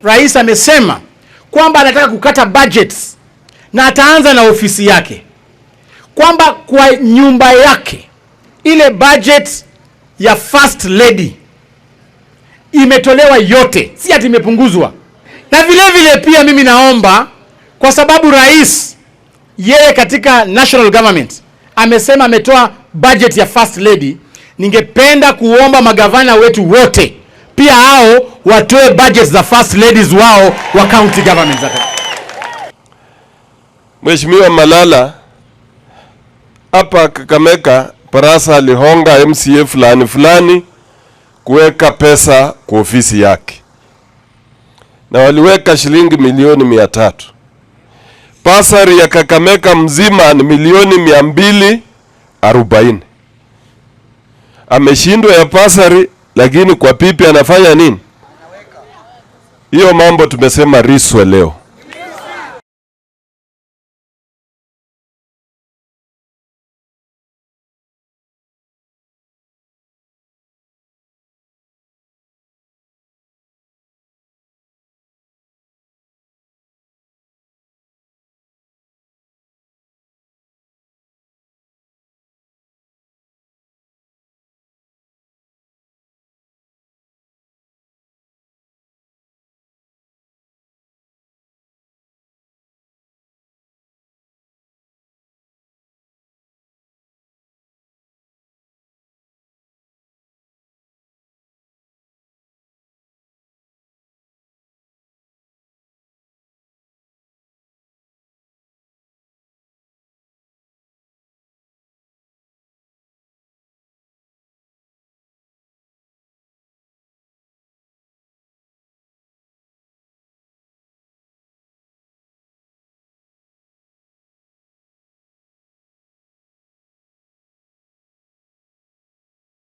Rais amesema kwamba anataka kukata budgets na ataanza na ofisi yake, kwamba kwa nyumba yake ile budget ya first lady imetolewa yote, si ati imepunguzwa. Na vile vile pia mimi naomba, kwa sababu rais yeye katika national government amesema ametoa budget ya first lady, ningependa kuomba magavana wetu wote pia hao watoe budget za first ladies wao wa county government. Mheshimiwa Malala hapa Kakamega, Barasa alihonga MCA fulani fulani kuweka pesa kwa ofisi yake, na waliweka shilingi milioni 300. Bursary ya Kakamega mzima ni milioni 240. Ameshindwa ya bursary, lakini kwa bibi anafanya nini? Hiyo mambo tumesema riswe leo.